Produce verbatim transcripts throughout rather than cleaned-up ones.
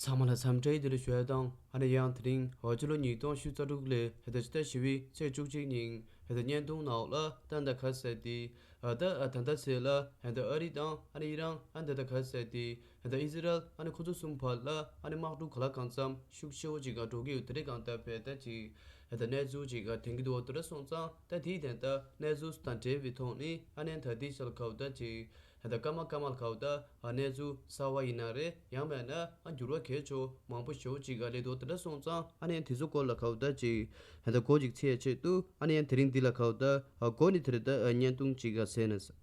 ཚང་མ་ལ་འཚམས་འདྲི་བདེ་ལེགས་ཞུ་ཡ་དང་ཨ་ནི་ཡང་དེ་རིང་ཕྱི་ལོ་ཉིས་སྟོང་ཉི་ཤུ་རྩ་དྲུག་ལོའི་ད་ལྟ་ཕྱི་ཟླ་བཞི་པའི་ཚེས་བཅུ་གཅིག་ཉིན་ད་ལྟ་བརྙན་ཐུང་ནང་ལ་ད་ལྟ་ག་ཟེར་དེ་ད་ད་ལྟ་ཚེ་ལ་ད་ལྟ་ཨ་རི་དང་ཨ་ནི་ཨི་རན་ཨ་ནི་ད་ལྟ་ག་ཟེར་དེ་ད་ལྟ་ཨི་ཟི་རལ་ཨ་ནི་ཁོ་ཚོ་གསུམ་བར་ལ་ཨ་ནི་དམག་འཁྲུག་ག་ལ་གང་འཚམ་ཤུགས་ཆེ་བོ་ཅིག་འགྲོ་གི་ཡོད། དེ་རེད་གང་ལྟར་བས་ད་ཅིག་ད་ལྟ་གནས་ཚུལ་ཅིག་ཐོན་གྱི་འདུག་དེ་འདྲ་སོང་ཙང་ད་དེའི་དོན་དག་གནས་ཚུལ་དང་འབྲེལ་བའི་ཐོག་ནས་ཨ་ནི་ད་ལྟའི་ཆར་ག་བ་ད་ཅིག་ད་ལྟ་སྐར་མ་སྐར་མ་ལ་ག་བ་ད་གནས་ཚུལ་གསར་བ་ཡིན་ན་རེད། ཡང་མིན་ན་ཨ་འགྱུར་བ་གལ་ཆེ་མང་པོ་ཞེ་པོ་ཅིག་ག་སླེབས་འདུག་དེ་འདྲ་སོང་ཙང་ཨ་ནི་དེ་ཚོ་སྐོར་ལ་ག་བ་ད་ཅིག་ད་ལྟ་གོ་ཅིག་ཚེ་ཆེད་དུ་ཨ་ནི་ཡང་དེ་རིང་འདི་ལ་ག་བ་ད་གོ་ནི་དེ་རེད། ད་བརྙན་ཐུང་ཅིག་ག་ཟེར་ན་བསམ།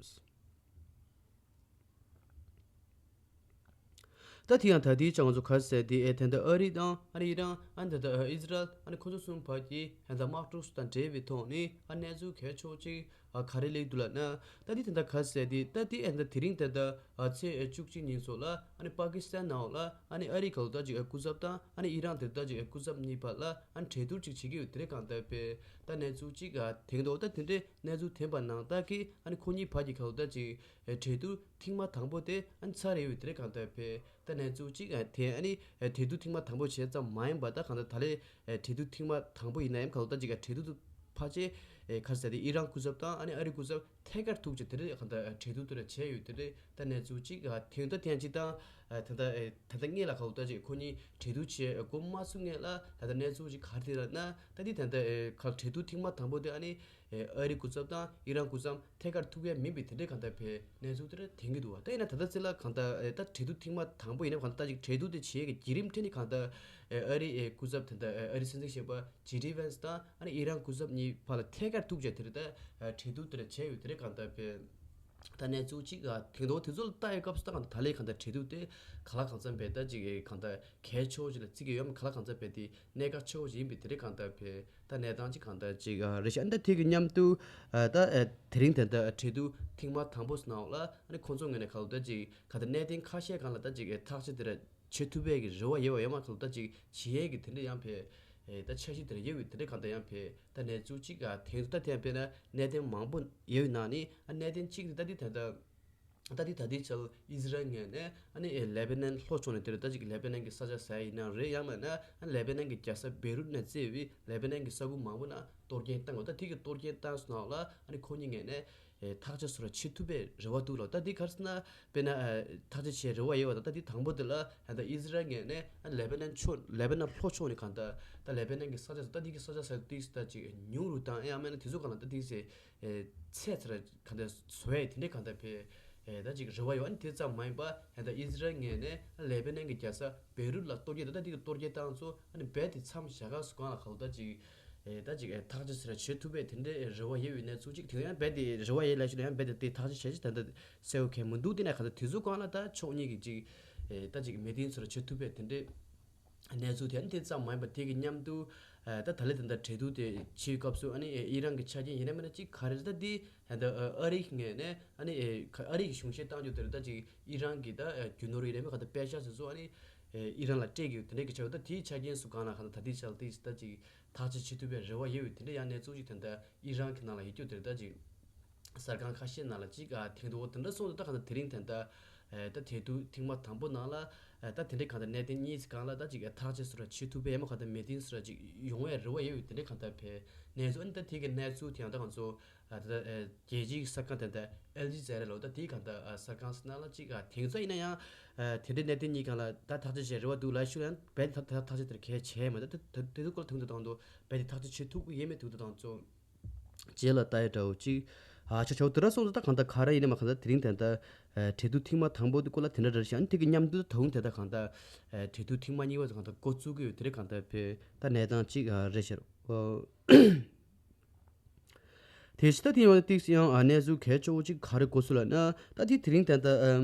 ད་དེ་ཡང་ད་ལྟའི་ཆར་ང་ཚོ་ག་ཟེར་དེ་ཨེ་ད་ལྟ་ཨ་རི་དང་ཨ་ནི་ཨི་རན་ཨ་ནི་ད་ལྟ་ཨི་ཟི་རལ་ཨ་ནི་ཁོ་ཚོ་གསུམ་བར་གྱི་ད་ལྟ་དམག་འཁྲུག་དང་འབྲེལ་བའི་ཐོག་ནས་ཨ་གནས་ཚུལ་གལ་ཆེ་བོ་ཅིག་ཨ་ག་རེ་སླེབས་འདུག་ལབ་ན། ད་དེ་ད་ལྟ་ག་ཟེར་དེ་ད་དེ་ཨེ་ད་དེ་རིང་ད་ལྟ་ཨ་ཚེས་བཅུ་གཅིག་ཉིན་སོགས་ལ་ཨ་ནི་པ་ཀི་སི་ཐན་ནང་ལ་ཨ་ནི་ཨ་རི་ག་ལ་ད་ཅིག་ཨ་སྐུ་ཚབ་དང་ཨ་ནི་ཨི་རན་དེ་ད་ཅིག་ཨ་སྐུ་ཚབ་གཉིས་བར་ལ་ཨ་ནི་གྲོས་བསྡུར་ཅིག་བྱེད་ཀྱི་ཡོད། དེ་རེད་གང་ལྟར་བས་ད་གནས་ཚུལ་ཅིག་ཨ་ཐོན་འདུག་ད་དེ་འདྲའི་གནས་ཚུལ་ཐོན་པ་ནང་ལྟར་གྱི་ཨ་ནི་ཁོ་གཉིས་བར་གྱི་ག་ལ་ད་ཅིག་ཨ་གྲོས་བསྡུར་ཐེངས་མ་དང་པོ་དེ་ཨ་ནི་ཚར་ཡོད། དེ་རེད་གང་ལྟར་བས་ད་གནས་ཚུལ་གཅིག་ཨ་དེ་ཨ་ནི་ཨ་གྲོས་བསྡུར་ཐེངས་མ་དང་པོ་བྱས་ཙམ་མ་ཡིན་པ་ད་གང་ལྟར་ད་ལས་ཨ་གྲོས་བསྡུར་ཐེངས་མ་དང་པོ་ཡིན་ན་ཡང་གང་ལྟར་གཅིག་ཨ་གྲོས་བསྡུར་ཕལ་ཆེར་ཨ་ག་རེ་ཟེར་དེ་ཨི་རན་སྐུ་ཚབ་དང་ཨ་ནི་ཨ་རི་སྐུ་ཚབ་ཐད་ཀར་ཐུག་བྱས་དེ་རེད་གང་ལྟར་ཨ་གྲོས་བསྡུར་དེ་ར་བྱས་ཡོད། དེ་རེད་ད་གནས་ཚུལ་གཅིག་ཨ་དེ་ད་ཐེངས་གཅིག་དང་ཨ་ད་ལྟ་ཨ་ད་ལྟ་སྔོན་ལ་གང་ལྟར་ཅིག་ཁོ་གཉིས་གྲོས་བསྡུར་བྱས་འགོ་མ་ཚུགས་སྔོན་ལ་ད་ལྟ་གནས་ཚུལ་གཅིག་ག་རེ་དེ་ར་ན་ད་དེ་ད་ལྟ་ཨ་ག་གྲོས་བསྡུར་ཐེངས་མ་དང་པོ་དེ་ཨ་ནི་ཨ་རི་སྐུ་ཚབ་དང་ཨི་རན་སྐུ་ཚབ་ཐད་ཀར་ཐུག་ཡ་མིན་པའི་དེ་འདྲའི་གང་ལྟར་བའི་གནས་ཚུལ་དེ་འདྲ་ཐོན་གྱི་འདུག་བ། ད་ཡིན་ན་ད་ལྟ་ཚེ་ལ་གང་ལྟར་ཨེ་ད་གྲོས་བསྡུར་ཐེངས་མ་དང་པོ་ཡིན་ན་གང་ལྟར་ད་ཅིག་གྲོས་བསྡུར་དེ་བྱེད་ཀྱི་བརྒྱུད་རིམ་ཁྲོད་ནས་གང་ལྟར་ཨེ་ཨ་རི་ཨེ་སྐུ་ཚབ་དེ་འདྲ་ཨེ་ཨ་རི་སྲིད་འཛིན་གཞོན་པ་ཇེ་ཌི་ཝན་སི་དང་ཨ་ནི་ཨི་རན་སྐུ་ཚབ་གཉིས་བར་ལ་ཐད་ཀར་ཐུག་བྱས་དེ་འདྲ་ད་ཨེ་གྲོས་བསྡུར་དེ་འདྲ་བྱས་ཡོད། དེ་འདྲ་གང་ལྟར་བའི་ད་གནས་ཚུལ་གཅིག་ཨ་དེ་འདྲ་དེ་ཚོ་ལ་ལྟ་ཡི་སྐབས་སུ་ད་གང་ལྟར་ད་ལས་གང་ལྟར་གྲོས་བསྡུར་དེ་ག་ལ་གང་འཚམ་བས་ད་ཅིག་ཨེ་གང་ལྟར་གལ་ཆེ་བོ་ཅིག་ལ་བརྩི་གི་ཡོད་མེད་ག་ལ་གང་འཚམ་བས་དེ་གནད་འགག་ཆེ་བོ་ཞིག་ཡིན་པའི་དེ་འདྲ་གང་ལྟར་བས། ད་གནས་སྟངས་ཅིག་གང་ལྟར་ཅིག་ཨ་རེད་ཤག་ཨ་ནི་ད་དེ་གི་མཉམ་དུ་ཨ་ད་ཨ་དེ་རིང་དེ་འདྲ་གྲོས་བསྡུར་ཐེངས་མ་དང་པོ་ནང་ལ་ཨ་ནི་ཁོང་ཚོ་ངོས་ནས་གང་ལྟར་ཅིག་ག་ད་གནད་དོན་ཁ་ཤས་སྒང་ལ་ད་ཅིག་ཨ་ཐག་གཅོད་དེ་འདྲ་བྱེད་ཐུབ་པའི་གི་རེ་བ་ཡོད་པ་ཡོད་མ་གང་ལྟར་ཅིག་བྱེད་ཡས་གི་དེ་འདྲ་ཡང་ཕེ་ཨེ་ད་འཆར་གཞི་དེ་འདྲ་ཡོད་པའི་དེ་འདྲ་གང་ལྟར་ཡང་ཕེ་ད་གནས་ཚུལ་ཅིག་ཨ་དེང་ད་ཐེངས་དཔེར་ན་གནད་དོན་མང་པོ་ཡོད་ནང་ནས་ཨ་གནད་དོན་གཅིག་དེ་ད་དེ་ད་ལྟ། ད་དེ་ད་ལྟའི་ཆར་ཨི་ཟི་རལ་ངོས་ནས་ཨ་ནི་ཨེ་ལེ་བྷ་ནན་ལྷོ་ཕྱོགས་ནས་དེར་ད་ཅིག་ལེ་བྷ་ནན་གྱི་ས་ཆ་ཟེར་ཡིན་ན་རེད། ཡང་མིན་ན་ཨ་ནི་ལེ་བྷ་ནན་གྱི་རྒྱལ་ས་བེ་རུད་ནས་བརྩིས་པའི་ལེ་བྷ་ནན་གྱི་ས་ཁུལ་མང་པོ་ནང་གཏོར་སྐྱོན་བཏང་ཡོད། ད་དེ་གི་གཏོར་སྐྱོན་བཏང་སོང་ནང་ལ་ཨ་ནི་ཁོ་གཉིས་ངོས་ནས་ཨེ་ཐག་གཅོད་བཟོ་འདྲ་བྱེད་ཐུབ་པའི་རེ་བ་འདུག་ལ། ད་དེ་ག་རེ་ཟེར་ན་དཔེར་ན་ཨེ་ཐག་གཅོད་བྱེད་རེ་བ་ཡོད་པ་དང་ད་དེ་དང་པོ་དེ་ལ་ཨ་ད་ཨི་ཟི་རལ་ངོས་ནས་ཨ་ནི་ལེ་བྷ་ནན་ཕྱོགས་ལེ་བྷ་ནན་ལྷོ་ཕྱོགས་ནས་གང་ལྟར་ད་ལེ་བྷ་ནན་གྱི་ས་ཆ་ཟེར་ད་དེ་གི་ས་ཆ་ཟེར་ཏིག་ད་ཅིག་ཉུང་རུ་བཏང་ཡང་མིན་ན་དེ་ཚོ་གང་ལ་ད་ཏིག་ཟེར། ཨེ་ཚད་ཚར་ག་འདྲ་བཟོ་ཡས་དེ་འདྲའི་ག་འདྲ་བས། ཨེ་ད་ཅིག་རེ་བ་ཡོད། ཨ་ནི་དེ་ཙམ་མ་ཡིན་པ་ཨེ་ད་ཨི་ཟི་རལ་ངོས་ནས་ལེ་བྷ་ནན་གྱི་རྒྱལ་ས་བེ་རུད་ལ་གཏོར་རྒྱག་ད་ལྟ་དེ་གི་གཏོར་རྒྱག་བཏང་ཚོ་ཨ་ནི་རྦད་དེ་མཚམས་བཞག་ག་སུ་གང་ལ་ག་ལ་ད་ཅིག་ཨེ་ད་ཅིག་ཨེ་ཐག་གཅོད་ཟེར་བྱེད་ཐུབ་པས་དེ་འདྲའི་རེ་བ་ཡོད་པའི་གནས་ཚུལ་ཅིག་དེ་ཡང་རྦད་དེ་རེ་བ་ཡོད་ལ་ཞུ་ན་ཡང་རྦད་དེ་དེ་ཐག་གཅོད་བྱེད་ཅིག་ད་ལྟ་གསལ་པོ་གང་མི་འདུག་དེ་ནས་ག་ད་དེ་ཚོ་གང་ལ་ད་ཕྱོགས་གཉིས་ཀྱི་ཅིག་ཨེ་ད་ཅིག་མོས་མཐུན་ཟེར་བྱེད་ཐུབ་པས་དེ་འདྲའི། གནས་ཚུལ་དེ་ནི་དེ་ཙམ་མ་ཡིན་པར་དེ་གི་མཉམ་དུ་ཨ་ད་ད་ལན་དེ་འདྲ་གྲོས་བསྡུར་དེ་བྱེད་པའི་སྐབས་སུ་ཨ་ནི་ཨི་རན་གྱི་ཆ་རྐྱེན་ཡིན་ན་མིན་ན་ཅིག་ག་རེ་རེད། ད་འདི་ད་ཨ་རིའི་ངོས་ནས་ཨ་ནི་ཨ་རི་གི་གཞུང་བཞེས་བཏང་རྒྱུ་དེ་རེད། ད་ཅིག་ཨི་རན་གྱི་ད་རྒྱུ་ནོར་ཡིན་ན་མིན་ག་ད་པད་ཤག་དེ་ཚོ་ཨ་ནི་ཨི་རན་ལ་སྤྲད་རྒྱུ་དེ་འདྲ་གི་ཆ་ཡོད། ད་དེའི་ཆ་རྐྱེན་སུ་གང་ལ་གང་ད་ད་དེའི་ཆ་ལ་དེ་ད་ཅིག་ཐག་གཅོད་བྱེད་ཐུབ་པའི་རེ་བ་ཡོད་པའི་དེ་འདྲ་ཡང་གནས་ཚུལ་ཅིག་དེ་འདྲ་ཨི་རན་གྱི་ནང་ལ་ཡོད་རྒྱུ་དེ་རེད། ད་ཅིག་གསར་ཁང་ཁ་ཤས་ནང་ལ་ཅིག་ཨ་ཐེངས་དུ་འོ་དེ་འདྲ་སོང་དུས་ད་གང་ལྟར་དེ་རིང་དེ་འདྲ་ཨ་ད་གྲོས་བསྡུར་ཐེངས་མ་དང་པོ་ནང་ལ་ཨ་ད་དེ་འདྲའི་གང་ལྟར་གནད་དོན་གཉིས་སྒང་ལ་ད་ཅིག་ཨ་ཐག་གཅོད་སུ་ར་བྱེད་ཐུབ་པའི་ཡང་མ་གང་ལྟར་མོས་མཐུན་སུ་ར་ཅིག་ཡོང་བའི་རེ་བ་ཡོད་དེ་འདྲའི་གང་ལྟར་བས་གནས་ཚུལ། ཨ་ནི་ད་དེ་གི་གནས་ཚུལ་དེ་ཡང་ད་ང་ཚོ་ཨ་ད་ཨ་རྒྱལ་སྤྱིའི་གསར་ཁང་དེ་འདྲ་ཨལ་ཇི་ཛ་ར་ལོ་ད་དེའི་གང་ལྟར་ཨ་གསར་ཁང་སུ་ནང་ལ་ཅིག་ཨ་དེང་སང་ཡིན་ན་ཡང་ཨ་དེ་འདྲའི་གནད་དོན་གཉིས་སྒང་ལ་ད་ཐག་གཅོད་བྱེད་རེ་བ་འདུག་ལ་ཞུ་ན་རྦད་དེ་ཐག་ཐག་ཐག་གཅོད་དེར་གལ་ཆེ་མ་ད་དེ་དེ་ཚོ་སྐོར་ཐེངས་དུ་དང་དུ་རྦད་དེ་ཐག་གཅོད་བྱེད་ཐུབ་ཀྱི་ཡོད་མེད་ཐུབ་དུ་དང་ཚོ། རྗེས་ལ་ལྟ་ཡ་འདྲ་བོ་ཅིག་ཨ་ཆ་ཆོག་དེ་འདྲ་སོང་ཙང་ད་གང་ལྟར་ག་རེ་ཡིན་ན་མ་གང་ལྟར་དེ་རིང་ད་ལྟ་ཨ་གྲོས་བསྡུར་ཐེངས་མ་དང་པོ་དེ་སྐོར་ལ་དེ་འདྲ་རེད་ཤག་ཨ་ནི་དེ་གི་མཉམ་དུ་ད་དུང་དེ་ད་གང་ལྟར་ཨ་གྲོས་བསྡུར་ཐེངས་མ་གཉིས་པ་ཙམ་གང་ལྟར་འགོ་བཙུགས་ཀྱི་ཡོད་དེ་རེད་གང་ལྟར་བས་ད་གནས་སྟངས་ཅིག་ཨ་རེད་ཤག་ཨོ། དེ་ཕྱི་ད་དེ་ཡང་ཏིག་ཡང་ཨ་གནས་ཚུལ་གལ་ཆེ་བོ་ཅིག་ག་རེ་འགོ་ཚུགས་ལབ་ན་ད་དེ་དེ་རིང་ད་ལྟ་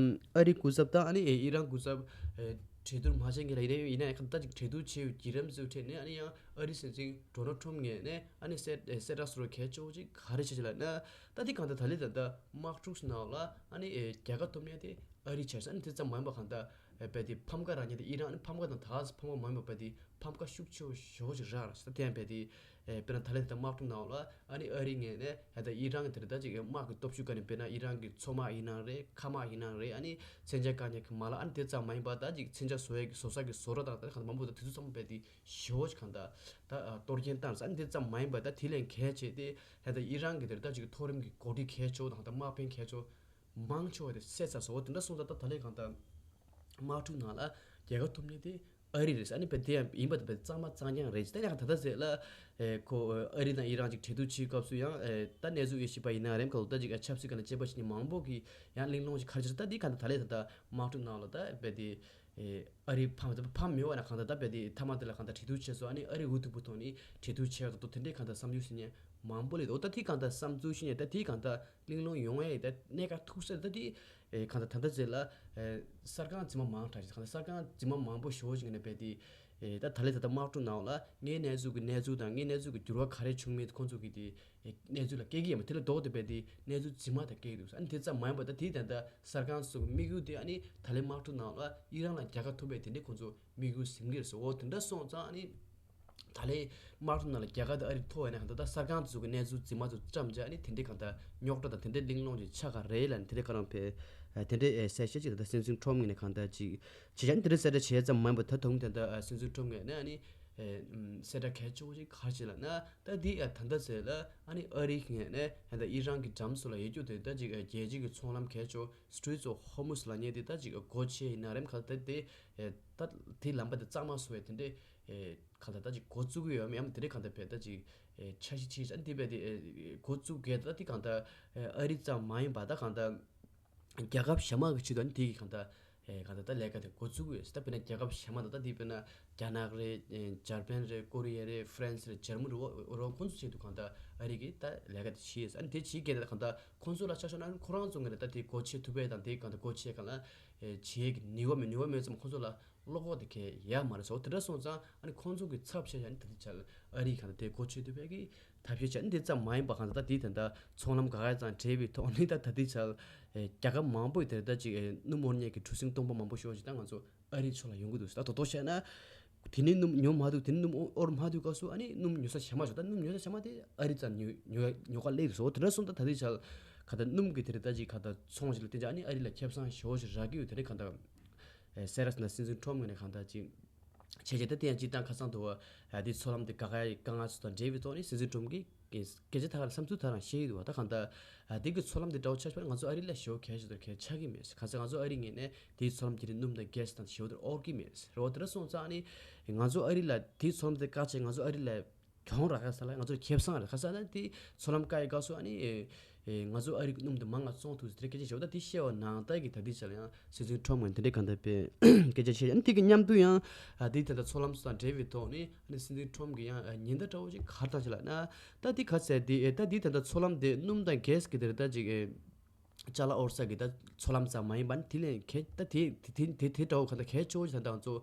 ཨ་རི་སྐུ་ཚབ་དང་ཨ་ནི་ཨི་རན་སྐུ་ཚབ་ཨ་གྲོས་བསྡུར་མ་བྱས་ངེས་ལ་ཡིན་ན་ཡིན་ན་ཡང་ད་ཅིག་གྲོས་བསྡུར་བྱས་ཡོད་བརྒྱུད་རིམ་ཚོའི་ཁྲོད་ནས་ཨ་ནི་ཡང་ཨ་རི་སྲིད་འཛིན་ཌོ་ནལ་ཊམ་ངོས་ནས་ཨ་ནི་གསལ་གསལ་བསྒྲགས་སོགས་གལ་ཆེ་བོ་ཅིག་ག་རེ་བྱས་ཅིག་ལབ་ན། ད་དེ་གང་ལྟར་ད་ལས་ད་ལྟ་དམག་འཁྲུག་ནང་ལ་ཨ་ནི་ཨེ་རྒྱལ་ཁ་ཐོབ་མཁན་དེ་ཨ་རི་བྱས་ས་ཨ་ནི་དེ་ཙམ་མ་ཡིན་པ་གང་ལྟར་ རྦད་དེ་ཕམ་ཁ་རག་མཁན་དེ་ཨི་རན། ཨ་ནི་ཕམ་ཁ་དང་ད་ག་སེ་ཕམ་ཁ་མ་ཡིན་པ་རྦད་དེ་ཕམ་ཁ་ཤུགས་ཆེ་བོ་ཞེ་པོ་ཅིག་རག་ར་ཟེར། ད་དེ་ཡང་རྦད་དེ་ཨེ་དཔེར་ན་ད་ལན་དེ་ལྟར་དམག་འཁྲུག་ནང་ལ་ཨ་ནི་ཨ་རིའི་ངོས་ནས་ད་ལྟ་ཨི་རན་གྱི་དེ་རེད་ད་ཅིག་དམག་གི་སྟོབས་ཤུགས་སྒང་ནས་དཔེར་ན་ཨི་རན་གྱི་མཚོ་དམག་ཡིན་ན་རེད། མཁའ་དམག་ཡིན་ན་རེད། ཨ་ནི་མཚོན་ཆ་བཀག་ཉར་གྱི་མ་ལག་ཨ་ནི་དེ་ཙམ་མ་ཡིན་པ་ད་ཅིག་མཚོན་ཆ་བཟོ་ཡས་ཀྱི་བཟོ་ས་གི་བཟོ་གྲྭ་དང་ད་གང་ལྟར་མང་པོ་ད་དེ་ཚོ་ཚང་མ་རྦད་དེ་ཞེ་པོ་ཅིག་གང་ལྟར་ད་གཏོར་སྐྱོན་བཏང་ཟེར། ཨ་ནི་དེ་ཙམ་མ་ཡིན་པ་ད་དེ་ལས་གལ་ཆེ་དེ་ད་ལྟ་ཨི་རན་གྱི་དེ་རེད་ད་ཅིག་མཐོ་རིམ་གྱི་འགོ་ཁྲིད་གལ་ཆེ་བོ་དང་ད་དམག་དཔོན་གལ་ཆེ་བོ་མང་ཆེ་བ་དེ་བསད་ཚར་སོང་། འོ་དེ་འདྲ་སོང་ཙང་ད་ད་ལན་གང་ལྟར་དམག་འཁྲུག་ནང་ལ་རྒྱལ་ཁ་ཐོབ་མཁན་དེ་ཨ་རི་རེད་ཟེར། ཨ་ནི་རྦད་དེ་ཡང་ཡིན་པ་དང་རྦད་གཙང་མ་གཙང་རྐྱང་རེད་ཟེར། ད་ཡང་ད་ལྟ་ཟེར་ལ་ཨེ་ཁོ་ཨ་རི་དང་ཨི་རན་ཅིག་གྲོས་བསྡུར་བྱེད་སྐབས་སུ་ཡང་ཨེ་ད་གནས་ཚུལ་དབྱེ་ཞིབ་པ་ཡིན་ན་རེམ་ཁ་ལོ་ད་ཅིག་ཨ་ཆབ་སྲིད་སྒང་ལ་དཔྱད་པ་བྱེད་མཁན་མང་པོ་གིས་ཡང་གླེང་སློང་ཅིག་ག་རེ་བྱེད་ད་དེ་གང་ལྟར་ད་ལན་ད་ལྟ་དམག་འཁྲུག་ནང་ལ་ད་རྦད་དེ་ཨེ་ཨ་རི་ཕམ་ད་ཕམ་མེད་པ་ན་གང་ལྟར་ད་རྦད་དེ་མཐའ་མ་དེ་ལ་གང་ལྟར་གྲོས་བསྡུར་བྱས་སོང་། ཨ་ནི་ཨ་རི་འུ་ཐུག་པོ་ཐོག་ནས་གྲོས་བསྡུར་བྱས་ག་ཏོ་དེ་འདྲའི་གང་ལྟར་བསམ་ཚུལ་ཟེར་མཁན་མང་པོ་སླེབས་འདུག། ད་དེ་གང་ལྟར་བསམ་ཚུལ་ཟེར་མཁན་ད་དེ་གང་ལྟར་གླེང་སློང་ཡོང་ཡས་ད་གནད་འགག་ཐུག་ས་ད་དེ་ཨེ་གང་ལྟར་ད་ལྟ་ཟེར་ལ་ཨེ་གསར་ཁང་རྫུན་མ་མང་དྲགས་ཤིག་གང་ལྟར་གསར་ཁང་རྫུན་མ་མང་པོ་ཞེ་པོ་ཞིག་ནས་རྦད་དེ་ཨེ་ད་ད་ལན་ད་ལྟ་དམག་འཁྲུག་ནང་ལ་ངའི་གནས་ཚུལ་གྱི་གནས་ཚུལ་དང་ངའི་གནས་ཚུལ་གྱི་འགྱུར་བ་ག་རེ་བྱུང་མེད་ཁོང་ཚོ་གིས་དེ་ཨེ་གནས་ཚུལ་ལ་སྐྱེལ་གྱི་ཡོད་མ་རེད། དེ་ལ་ལྡོག་སྟེ་རྦད་དེ་གནས་ཚུལ་རྫུན་མ་དག་སྐྱེལ་གྱི་འདུག། ཨ་ནི་དེ་ཙམ་མ་ཡིན་པ་ད་དེའི་ད་ལྟ་གསར་ཁང་ཚོ་གི་དམིགས་ཡུལ་དེ་ཨ་ནི་ད་ལན་དམག་འཁྲུག་ནང་ལ་ཨི་རན་ལ་རྒྱལ་ཁ་ཐོབ་པའི་དེ་འདྲའི་ཁོང་ཚོ་དམིགས་ཡུལ་ཟིན་གྱི་རེད་ཟེར། འོ་དེ་འདྲ་སོང་ཙང་ཨ་ནི་ད་ལན་དམག་འཁྲུག་ནང་ལ་རྒྱལ་ཁ་དེ་ཨ་རི་ཐོབ་ཡོད་ན་གང་ལྟར་ད་གསར་ཁང་ཚོ་གི་གནས་ཚུལ་རྫུན་མ་ཚོ་བཀྲམ་བྱས་ཨ་ནི་དེ་འདྲའི་གང་ལྟར་རྙོག་དྲ་དང་དེ་འདྲའི་གླེང་སློང་ཅིག་ཆགས་ཀྱི་རེད་ལབ་ནས་དེ་འདྲའི་ཁ་རང་ཕེ་དེ་འདྲའི་གསལ་བཤད་ཅིག་ད་ལྟ་སྲིད་འཛིན་ཁྲོམ་ངོས་ནས་གང་ལྟར་ཅིག་བྱས་ཙང་དེ་འདྲའི་གསལ་བསྒྲགས་བྱས་ཙམ་མ་ཡིན་པར་ད་དུང་ད་ལྟ་སྲིད་འཛིན་ཁྲོམ་ངོས་ནས་ཨ་ནི་ཨེ་ཨམ་གསལ་བསྒྲགས་གལ་ཆེ་བོ་ཞིག་ག་རེ་བྱས་ལབ་ན། ད་འདི་ཨ་ད་ལྟ་ཟེར་ལ་ཨ་ནི་ཨ་རིའི་ངོས་ནས་ད་ལྟ་ཨི་རན་གྱི་འགྲམ་སོགས་ལ་ཡོད་རྒྱུ་དེ་ད་ཅིག་ཨ་རྒྱལ་སྤྱི་གི་ཚོང་ལམ་གལ་ཆེ་བོ་Straits of Hormuz་ལབ་མཁན་དེ་ད་ཅིག་ཨ་སྒོ་ཕྱེ་ཡིན་ན་རེམ་ཁ་ད་དེ་ཨེ་ད་དེ་ལམ་པ་དེ་གཙང་མ་བཟོ་བའི་དེ་འདྲའི་ཨེ་ག་ད་ད་ཅིག་འགོ་བཙུགས་ཀྱི་ཡོད་མེད་ཡང་དེ་འདྲའི་གང་ལྟར་བས་ད་ཅིག་ཨེ་འཆར་གཞི་ཆེ་ཆ་འདི་བས་དེ་ཨེ་འགོ་བཙུགས་གས་ད་དེ་གང་ལྟར་ཨེ་ཨ་རི་ཙམ་མ་ཡིན་པ་ད་གང་ལྟར་རྒྱལ་ཁབ་གཞན་མ་གི་ཆེད་དུ་ཨ་ནི་དེ་གི་གང་ལྟར་ཨེ་གང་ལྟར་ད་ལས་ཀ་དེ་འགོ་བཙུགས་ཡོད་ཟེར། ད་དཔེར་ན་རྒྱལ་ཁབ་གཞན་མ་ད་ད་དེ་དཔེར་ན་རྒྱ་ནག་རེད། ཨེ་འཇར་པན་རེད། ཀོ་རི་ཡ་རེད། ཧྥ་རན་སི་རེད། འཇར་མ་རེད། འོ་འོ་རོགས་ཁོང་ཚོ་ཆེད་དུ་གང་ལྟར་ཨ་རི་གིས་ད་ལས་ཀ་དེ་བྱས་ཡོད་ཟེར། ཨ་ནི་དེ་བྱས་གས་ད་གང་ལྟར་ཁོང་ཚོ་ལ་ཆ་བཞག་ན་ཁོ་རང་ཚོ་ངོས་ནས་ད་དེ་སྒོ་ཕྱེ་ཐུབ་པས་དང་དེ་གང་ལྟར་སྒོ་ཕྱེ་གང་ལ་ཨེ་བྱེད་ཀྱི་ནུས་པ་མེད། ནུས་པ་མེད་ཙམ་ཁོང་ཚོ་ལ་བློ་ཁོག་དེ་གས་ཡག་མ་རེད་ཟེར། འོ་དེ་འདྲ་སོང་ཙང་ཨ་ནི་ཁོང་ཚོ་གི་ཚབ་བྱས་ཡ་ནི་ད་ལྟ་ཆར་ཨ་རིའི་གང་ལྟར་དེ་སྒོ་ཕྱེ་ཐུབ་པའི་གི་ཐབས་ཤེས་བྱས་ནི་དེ་ཙམ་མ་ཡིན་པ་གང་ལྟར་ད་དེའི་ད་ལྟ་ཚོང་ལམ་ག་ག་ཙང་འབྲེལ་བའི་ཐོག་ནི་ད་ད་ལྟའི་ཆར་ཨེ་རྒྱལ་ཁབ་མང་པོའི་དེར་ད་ཅིག་ཨེ་སྣུམ་དབོར་མཁན་གྱི་གྲུ་གཟིངས་སྟོང་པ་མང་པོ་ཤོར་ཞིག་ད་ང་ཚོ་ཨ་རིའི་ཕྱོགས་ལ་ཡོང་གི་འདུག་ཟེར། ད་དོ་དོ་བཤད་ན་དེ་ནས་སྣུམ་ཉོ་མ་ཐུབ། དེ་ནས་སྣུམ་དབོར་མ་ཐུབ་སྐབས་སུ་ཨ་ནི་སྣུམ་ཉོ་ས་གཞན་མ་ཞོག་ད་སྣུམ་ཉོ་ས་གཞན་མ་དེ་ཨ་རི་ཙམ་ཉོ་ཉོ་ཉོ་ག་སླེབས་སོང་། དེ་འདྲ་སོང་ད་ད་ལྟའི་ཆར་ག་ད་སྣུམ་གྱི་དེར་ད་ཅིག་ག་ད་ཚོང་ཞིག་ལ་བརྟེན་ཅིག་ཨ་ནི་ཨ་རི་ལ་ཁེ་བཟང་ཞེ་པོ་ཞིག་རག་གི་ཡོད། དེ་རེད་གང་ལྟར་ཨེ་གསལ་བསྒྲགས་ན་སྲིད་འཛིན་ཁྲོམ་ངོས་ནས་གང་ལྟར་ཅིག་བྱས་རྗེས་ད་དེ་ཡང་སྤྱིར་བཏང་ཁ་སང་དུ་བ་དེ་ཚོང་ལམ་དེ་ག་ག་ཡི་དཀའ་ངལ་ཚོ་དང་འབྲེལ་བའི་ཐོག་ནས་སྲིད་འཛིན་ཁྲོམ་གྱིས་སྐད་ཆ་ཐག་རང་བསམ་ཚུལ་ཐག་རང་བཤད་ཡོད་འདུག་བ། ད་གང་ལྟར་དེ་གི་ཚོང་ལམ་དེ་འདྲ་བོ་ཆགས་པ་ན་ང་ཚོ་ཨ་རི་ལ་ཞེ་པོ་གལ་ཆེ་དོ་གལ་ཆགས་ཀྱི་མེད། གང་ཟེར་ང་ཚོ་ཨ་རི་ངོས་ནས་དེའི་ཚོང་ལམ་དེ་རིགས་སྣུམ་དང་གྷེ་སི་དང་ཞེ་པོ་དེར་དབོར་གྱི་མེད་རེད་བ། དེ་འདྲ་སོང་ཙང་ཨ་ནི་ང་ཚོ་ཨ་རི་ལ་དེའི་ཚོང་ལམ་དེ་བཀག་བྱས་ང་ཚོ་ཨ་རི་ལ་གྱོང་རག་ག་ས་ལ་ང་ཚོར་ཁེ་བཟང་རེད། ཁ་ས་ན་དེ་ཚོང་ལམ་བཀག་ཡི་སྐབས་སུ་ཨ་ནི་ཨེ་ཨེ་ང་ཚོ་ཨ་རི་གི་སྣུམ་དེ་མང་ང་བཙོང་ཐུབ་ཟེར་སྐད་ཆ་བཤད་པ་ད་དེ་བཤད་པ་ནང་ལྟར་གྱི་ད་དེ་ཆ་ལ་ཡང་སྲིད་འཛིན་ཁྲོམ་ངོས་དེ་འདྲའི་གང་ལྟར་དཔེ་སྐད་ཆ་བཤད། ཨ་ནི་དེ་གི་མཉམ་དུ་ཡང་ཨ་དེ་ད་ལྟ་ཚོང་ལམ་སོགས་དང་འབྲེལ་བའི་ཐོག་ནས་ཨ་ནི་སྲིད་འཛིན་ཁྲོམ་གྱི་ཡང་ཨ་ཉེན་བརྡ་འདྲ་བོ་ཅིག་ག་རེ་བཏང་ཆ་ལ་ན་ད་དེ་ག་ཟེར་དེ་ཨེ་ད་དེ་ད་ལྟ་ཚོང་ལམ་དེ་སྣུམ་དང་གྷེ་སི་གི་དེ་རེད་ད་ཅིག་ཨེ། ཅ་ལག་དབོར་ས་གི་ད་ཚོང་ལམ་ཙམ་མ་ཡིན་པ་ནི་དེ་ལས་གལ་ད་དེ་དེ་དེ་དེ་དེ་འདྲ་བོ་གང་ལྟར་གལ་ཆེ་བོ་ཞིག་ད་ང་ཚོ་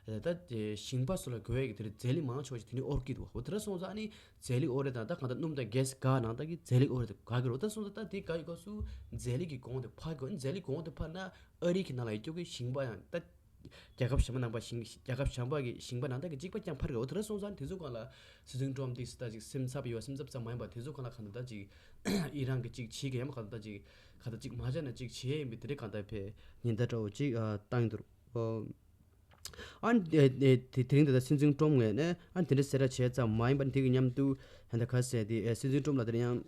ད་ཞིང་པ་ཚོ་ལ་དགོས་ཡས་ཀྱི་དེ་རིགས་རྫས་ལི་མང་ཆེ་བ་ཞིག་དེ་ནི་དབོར་གྱི་འདུག་འོ་དེ་འདྲ་སོང་ཙང་ཨ་ནི་རྫས་ལི་དབོར་རེད་དང་ད་གང་ལྟར་སྣུམ་དང་གྷེ་སི་ག་ནང་ད་གི་རྫས་ལི་དབོར་རེད་དང་ག་གི་རོ་ད་སོང་ཙང་ད་དེ་ག་ཡོད་སྐབས་སུ་རྫས་ལི་གི་གོང་དེ་འཕར་དགོས། རྫས་ལི་གོང་དེ་འཕར་ན་ཨ་རི་གི་ནང་ལ་ཡོད་རྒྱུ་གི་ཞིང་པ་ཡང་ད། རྒྱལ་ཁབ་གཞན་པ་ནང་པ་ཞིང་རྒྱལ་ཁབ་གཞན་པ་གི་ཞིང་པ་ནང་ད་གི་གཅིག་པ་ཀྱང་ཕར་གི་འོ་དེ་འདྲ་སོང་ཙང་དེ་ཚོ་སྒང་ལ་སྲིད་འཛིན་ཀྲོམ་ཏིས་ད་ཅིག་སེམས་འཚབ་ཡོད་སེམས་འཚབ་ཙམ་མ་ཡིན་པ་དེ་ཚོ་སྒང་ལ་གང་ལྟར་ད་ཅིག་ཨི་རན་གི་ཅིག་བྱེད་གི་ཡང་མ་གང་ལྟར་ད་ཅིག་གང་ལྟར་ཅིག་མ་བྱས་ན་ཅིག་བྱེད་ཡིན་པའི་དེ་འདྲའི་གང་ལྟར་ཕེ་ཉེན་བརྡ་འདྲ་བོ་ཅིག་བཏང་འདུག་ཨ་ནི་དེ་དེ་རིང་ད་ལྟ་སྲིད་འཛིན་ཀྲོམ་ངོས་ནས་ཨ་ནི་དེ་འདྲ་གསལ་བསྒྲགས་བྱས་ཙམ་མ་ཡིན་པ་ནི་དེ་གི་མཉམ་དུ་ད་ལྟ་ག་ཟེར་དེ་སྲིད་འཛིན་ཀྲོམ་ལ་དེ་ཡང་།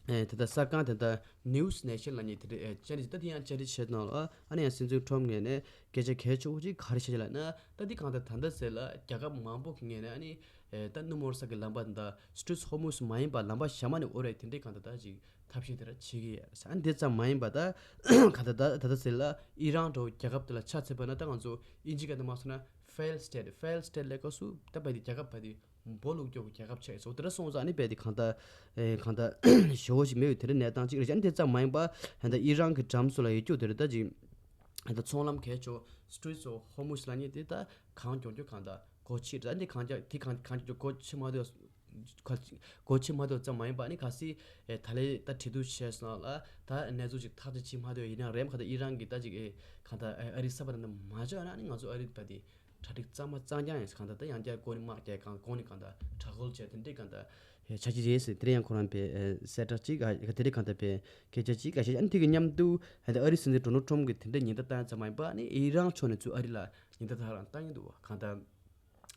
ཨེ་ད་ལྟ་གསར་ཁང་དེ་ད་News Nation་ལབ་མཁན་དེ་རེད། ཨེ་བཅར་འདྲི་ད་དེ་ཡང་བཅར་འདྲི་བྱས་གནང་ལ་ཨ་ནི་ཡང་སྲིད་འཛིན་ཁྲོམ་ངོས་ནས་སྐད་ཆ་གལ་ཆེ་བོ་ཅིག་ག་རེ་བཤད་ལབ་ན་ད་དེ་གང་ལྟར་ད་ལྟ་ཟེར་ལ་རྒྱལ་ཁབ་མང་པོ་གི་ངོས་ནས་ཨ་ནི་ཨེ་ད་སྣུམ་དབོར་ས་གི་ལམ་པ་དེ་ད་Straits Hormuz་མ་ཡིན་པ་ལམ་པ་གཞན་མ་ནས་དབོར་ཡས་དེ་འདྲའི་གང་ལྟར་ད་ཅིག་ཐབས་ཤེས་དེ་འདྲ་བྱེད་ཀྱི་ཡོད་ཟེར། ཨ་ནི་དེ་ཙམ་མ་ཡིན་པ་ད་གང་ལྟར་ད་ད་ལྟ་ཟེར་ལ་ཨི་རན་འདྲ་བོ་རྒྱལ་ཁབ་དེ་ལ་ཆ་མཚོན་པ་ན་ད་ང་ཚོ་ཨིན་ཇི་སྐད་དུ་མ་སོང་ན་failed state། failed state་ལབ་སྐབས་སུ་ད་བལ་དེ་རྒྱལ་ཁབ་བལ་དེ། སྦོ་ལུག་སྐྱོ་གི་རྒྱལ་ཁབ་ཆགས་སོ། དེ་འདྲ་སོང་ཙང་ཨ་ནི་རྦད་དེ་གང་ལྟར་ཨེ་གང་ལྟར་ཞེ་པོ་ཞིག་མེད་པའི་དེ་འདྲ་གནས་སྟངས་ཅིག་རེད། ཨ་ནི་དེ་ཙམ་མ་ཡིན་པ་ཨ་ད་ཨི་རན་གྱི་འགྲམ་སོགས་ལ་ཡོད་རྒྱུ་དེ་རེད། ད་ཅིག་ཨ་ད་ཚོང་ལམ་གལ་ཆེ་Straits of Hormuz་ལབ་མཁན་དེ་ད་གངས་ལྗོངས་རྒྱུ་གང་ལྟར་སྒོ་ཕྱེ་རེད། ཨ་ནི་གངས་ལྗོངས་དེ་གངས་གངས་ལྗོངས་སྒོ་ཕྱེ་མ་ཐུབ་ ག་སྒོ་ཕྱེ་མ་ཐུབ་ཙམ་མ་ཡིན་པ། ཨ་ནི་གལ་སྲིད་ཨེ་ད་ལས་ད་གྲོས་བསྡུར་བྱས་སོང་ལ། ད་གནས་ཚུལ་ཅིག་ཐག་གཅོད་བྱེད་མ་ཐུབ་ཡིན་ན་རེད། གང་ལྟར་ཨི་རན་གྱིས་ད་ཅིག་ཨེ་གང་ལྟར་ཨ་རི་ས་བར་ན་མ་འཇོག་ན། ཨ་ནི་ང་ཚོ་ཨ་རི་བ་དེ་གྲ་སྒྲིག་གཙང་མ་གཙང་རྐྱང་ཡིན། གང་ལྟར་ད་ཡང་བསྐྱར་གོང་ནས་དམག་རྒྱག་གང་གོང་ནས་གང་ལྟར་དྲག་རྒོལ་བྱས་དེ་འདྲས་གང་ལྟར་ཨེ་བྱ་གི་རེད་ཟེར། དེ་རིང་ཡང་ཁོ་རང་པའི་ཨེ་གསལ་བསྒྲགས་ཅིག་ཨ་དེ་རིང་གང་ལྟར་པའི་སྐད་ཆ་ཅིག་ཨ་བཤད། ཨ་ནི་དེ་གི་མཉམ་དུ་ཨ་ནི་ཨ་རི་སྲིད་འཛིན་ཌོ་ནལ་ཊམ་གྱིས་དེ་འདྲས་ཉེན་བརྡ་བཏང་ཙམ་མ་ཡིན་པ། ཨ་ནི་ཨི་རན་ཕྱོགས་ནས་ཚུར་ཨ་རི་ལ་ཉེན་བརྡ་ད་རང་བཏང་གི་འདུག་གང་ལྟར་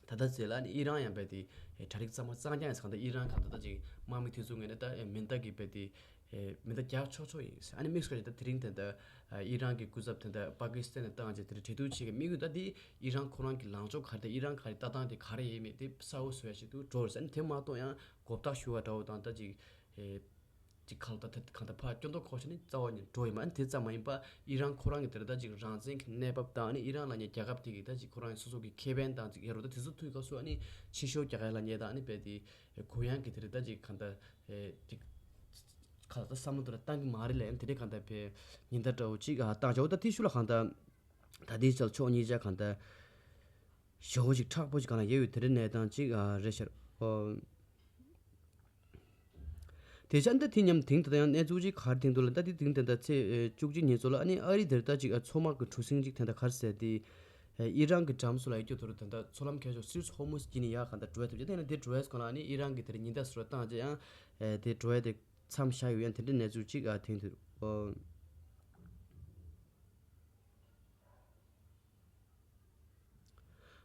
ད་ལྟ་ཚེ་ལ་ནི་ཨི་རན་ཡང་རྦད་དེ་གྲ་སྒྲིག་གཙང་མ་གཙང་རྐྱང་ཡིན་ཟེར། གང་ལྟར་ཨི་རན་གང་ལྟར་ད་ཅིག་དམག་མི་དེ་ཚོ་ངོས་ནས་ད་མེ་མདའ་གི་རྦད་དེ་མེ་མདའ་རྒྱག་ཆོག་ཆོག་ཡིན་ཟེར། ཨ་ནི་དམིགས་སུ་བཀར་ནས་ད་དེ་རིང་དེ་འདྲ་ཨི་རན་གྱི་སྐུ་ཚབ་དེ་འདྲ་པ་ཀི་སི་ཐན་ནས་བཏང་བྱས་དེ་འདྲ་གྲོས་བསྡུར་བྱེད་ཀྱི་དམིགས་ཡུལ་ད་དེ་ཨི་རན་ཁོ་རང་གི་ལངས་ཕྱོགས་ག་རེ་དང་ཨི་རན་ག་རེ་ལྟ་སྟངས་དེ་ག་རེ་ཡིན་མིན་དེ་གསལ་བོ་བཟོ་ཡ་ཞིག་ཏུ་འགྲོ་རེད་ཟེར། ཨ་ནི་དེ་མ་གཏོགས་ཡང་མགོ་བཏགས་ཞུ་བ་འདྲ་བོ་དང་ད་ཅིག་ཅིག་གང་ལྟར་ད་གང་ལྟར་ཕར་སྐྱོན་འདོགས་ཁོ་ཤ་ནི་རྩ་བ་ནས་འགྲོ་ཡི་མ། ཨ་ནི་དེ་ཙམ་མ་ཡིན་པ་ཨི་རན་ཁོ་རང་གི་དེ་རེད་ད་ཅིག་རང་བཙན་གྱི་གནས་བབ་དང་། ཨ་ནི་ཨི་རན་ལབ་མཁན་རྒྱལ་ཁབ་དེ་གི་ད་ཅིག་ཁོ་རང་གི་སོ་སོ་གི་ཁེ་ཕན་དང་ཅིག་ཡོད་རེད། ད་དེ་ཚོ་ཐུག་སྐབས་སུ་ཨ་ནི་ཕྱི་བཤོལ་རྒྱག་ཡ་ལབ་མཁན་དང་། ཨ་ནི་རྦད་དེ་གུ་ཡངས་ཀྱི་དེ་རེད་ད་ཅིག་གང་ལྟར་ཨེ་ཅིག་གང་ལྟར་བསམ་བློ་དེ་འདྲ་བཏང་གི་མ་རེད་ལབ། ཨ་ནི་དེ་འདྲའི་གང་ལྟར་པའི་ཉེན་བརྡ་འདྲ་བོ་ཅིག་ཨ་བཏང་བྱ་བ། ད་དེ་ཤུལ་ལ་གང་ལྟར་ད་ལྟའི་ཆར་ཕྱོགས་གཉིས་ཆ་གང་ལྟར་ཞེ་པོ་ཅིག་མཁྲེགས་པོ་ཅིག་གང་ལ་ཡོད་པའི་དེ་འདྲའི་གནས་སྟངས་ཅིག་ཨ་རེད་ཤག་ཨོ། དེ་ཆ་འདི་དེ་མཉམ་དེང་ད་ལྟ་ཡང་གནས་ཚུལ་ཅིག་ག་རེ་དེང་དུས་ལ་ད་དེ་དེང་ད་ལྟ་ཚེས་བཅུ་གཅིག་ཉིན་ཚོ་ལ་ཨ་ནི་ཨ་རི་དེར་ད་ཅིག་མཚོ་དམག་གི་གྲུ་གཟིངས་ཅིག་དེ་འདྲ་ག་རེ་ཟེར་དེ་ཨི་རན་གྱི་འགྲམ་སུ་ལ་ཡོད་རྒྱུ་དེ་རུ་ད་ལྟ་མཚོ་ལམ་ཁ་ཕྱོགས་སུད་སི་ཧོར་མུ་ཛི་བརྒྱུད་ནས་ཡར་གང་ལྟར་འགྲོ་ཡ་ཐུབ་ཅིག་དེ་ནས་དེ་འགྲོ་ཡས་སྒང་ལ་ཨ་ནི་ཨི་རན་གྱི་དེར་ཉེན་བརྡ་ཟེར་བ་བཏང་རྗེས་ཡང་དེ་འགྲོ་ཡ་དེ་མཚམས་བཞག་ཡོད། ཡང་དེ་འདྲའི་གནས་ཚུལ་ཅིག་ཨ་དེང་དུས་ཨོ།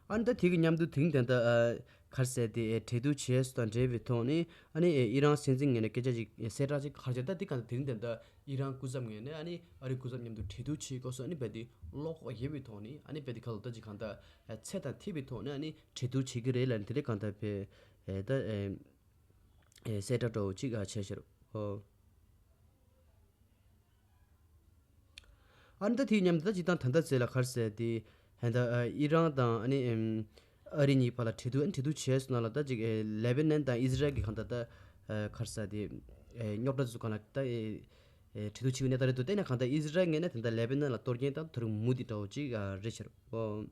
ཨ་ནི་ད་དེ་གི་མཉམ་དུ་དེང་དེ་འདྲ་ཨ་ག་རེ་ཟེར་དེ་ཨེ་གྲོས་བསྡུར་བྱས་སོ་དང་འབྲེལ་བའི་ཐོག་ནས་ཨ་ནི་ཨེ་ཨི་རན་སྲིད་འཛིན་ངོས་ནས་སྐད་ཆ་ཅིག་ཨེ་གསལ་བསྒྲགས་ཅིག་ག་རེ་བྱས། ད་དེ་ག་དེང་དེ་འདྲ་ཨི་རན་སྐུ་ཚབ་ངོས་ནས་ཨ་ནི་ཨ་རི་སྐུ་ཚབ་མཉམ་དུ་གྲོས་བསྡུར་བྱེད་དགོས་སོ། ཨ་ནི་རྦད་དེ་བློ་ཁོག་ཡོད་པའི་ཐོག་ནས་ཨ་ནི་རྦད་དེ་ག་ལ་ད་ཅིག་གང་ལྟར་ཨེ་ཚད་དང་མཐུན་པའི་ཐོག་ནས་ཨ་ནི་གྲོས་བསྡུར་བྱེད་ཀྱི་རེད་ལབ་ནས་དེ་རིང་གང་ལྟར་བས་ཨེ་ད་ཨེ་ཨེ་གསལ་བསྒྲགས་འདྲ་བོ་ཅིག་ཨ་བྱས་ཤག་ཨོ། ཨ་ནི་ད་དེའི་མཉམ་དུ་ད་སྤྱིར་བཏང་ད་ལྟ་ཚེ་ལ་ག་རེ་ཟེར་དེ་ད་ལྟ་ཨི་རན་དང་ཨ་ནི་ཨ་རི་གཉིས་བར་ལ་གྲོས་བསྡུར་ཨ་ནི་གྲོས་བསྡུར་བྱས་སོང་ན་ལ། ད་ཅིག་ལེ་བྷ་ནན་དང་ཨི་ཟི་རལ་གྱི་གང་ལྟར་ད་ག་རེ་ཟེར་དེ་རྙོག་དྲ་ཚོ་གང་ལ་ད་གྲོས་བསྡུར་བྱེད་ཀྱི་གནས་སྟངས་རེད་འདུག་དེ་ནས་གང་ལྟར་ཨི་ཟི་རལ་ངོས་ནས་ད་ལྟ་ལེ་བྷ་ནན་ལ་གཏོར་སྐྱོན་དང་དེ་རིང་མུ་མཐུད་འདྲ་བོ་ཅིག་རེད་ཤག་ཨོ།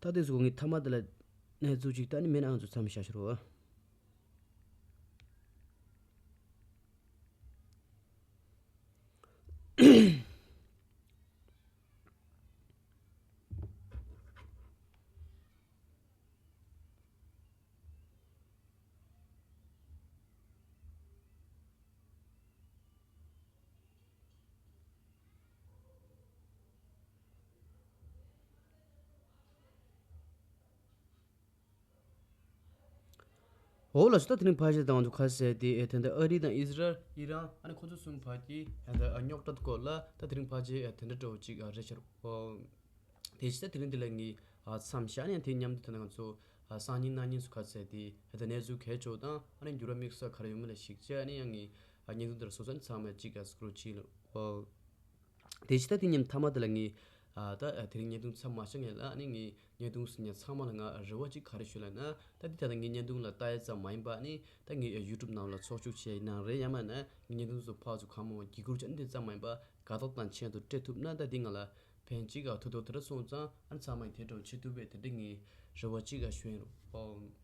ད་དེ་ཚོ་ངས་མཐའ་མ་དེ་ལ་གནས་ཚུལ་ཅིག་ད་ནི་མེད་ན་ང་ཚོ་མཚམས་བཞག་ཤོར་བ། འོ་ལགས་སོ། ད་དེ་རིང་ཕལ་ཆེར་ད་ང་ཚོ་ག་རེ་ཟེར་དེ་ཨེ་དེ་འདྲ་ཨ་རི་དང་ཨི་ཟི་རལ་ཨི་རན་ཨ་ནི་ཁོ་ཚོ་གསུམ་བར་གྱི་ཨེ་འདྲ་རྙོག་དྲ་སྐོར་ལ་ད་དེ་རིང་ཕལ་ཆེར་ཨེ་དེ་འདྲ་འདྲ་བོ་ཅིག་ཨ་རེད་ཤག་ཨོ། དེ་ཕྱིར་ད་དེ་རིང་འདི་ལ་ངས་ཨ་མཚམས་བཞག་ནས་དེ་མཉམ་དུ་ད་ང་ཚོ་ཨ་སང་ཉིན་གནངས་ཉིན་སུ་ག་ཚད་དེ་ཨ་ད་གནས་ཚུལ་གལ་ཆེ་བ་དང་ཨ་ནི་འགྱུར་བ་དམིགས་བསལ་ག་རེ་ཡོད་མེད་ལ་གཞིགས་བྱས་ཨ་ནི་ཡང་ངས་ཨ་བརྙན་ཐུང་འདིར་སོ་སོ་ནས་ཚང་མ་གཅིག་ཨ་སྐོར་བྱས་ལ་ཨོ། དེ་ཕྱིར་ད་དེ་མཉམ་མཐའ་མ་དེ་ལ་ངས་ཨ་ད་ཨ་དེ་རིང་བརྙན་ཐུང་མཚམས་མ་བཞག་ངེས་ལ་ཨ་ནི་ངས་བརྙན་ཐུང་གཟིགས་མཁན་ཚང་མ་ལ་ང་རེ་བ་གཅིག་ག་རེ་ཞུ་ལབ་ན་ད་འདི་ད་ལྟ་ངའི་བརྙན་ཐུང་ལ་ལྟ་ཡ་ཙམ་མ་ཡིན་པ་ཨ་ནི་ད་ངའི་ཡུ་ཊུབ་ནང་ལ་ཚོགས་ཞུགས་བྱས་ཡིན་ན་རེད། ཡང་མིན་ན་ངའི་བརྙན་ཐུང་ཚོ་ཕར་ཚུར་གང་མང་བ་བརྒྱུད་བསྐུར་བྱས་ཨ་ནི་འདི་ཙམ་མ་ཡིན་པ། དགའ་རྟགས་དང་མཆན་དུ་སྤྲད་ཐུབ་ན་ད་འདི་ང་ལ་ཕན་གཅིག་ག་ཐུབ་ཐུབ་དེ་འདྲ་སོང་ཙང་ཨ་ནི་ཚང་མ་ཡིན་དེ་འདྲ་བྱེད་ཐུབ་པའི་དེ་འདྲ་ངས་རེ་བ་གཅིག་ག་ཞུ་ཡིན་རོགས།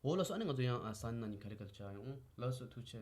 འོ་ལགས་སོ། ཨ་ནི་ང་ཚོ་ཡང་ཨ་སང་ཉིན་གནངས་ཉིན་ག་རེ་ག་རེ་བྱ་ཡོང་། ལགས་སོ། ཐུགས་རྗེ་ཆེ།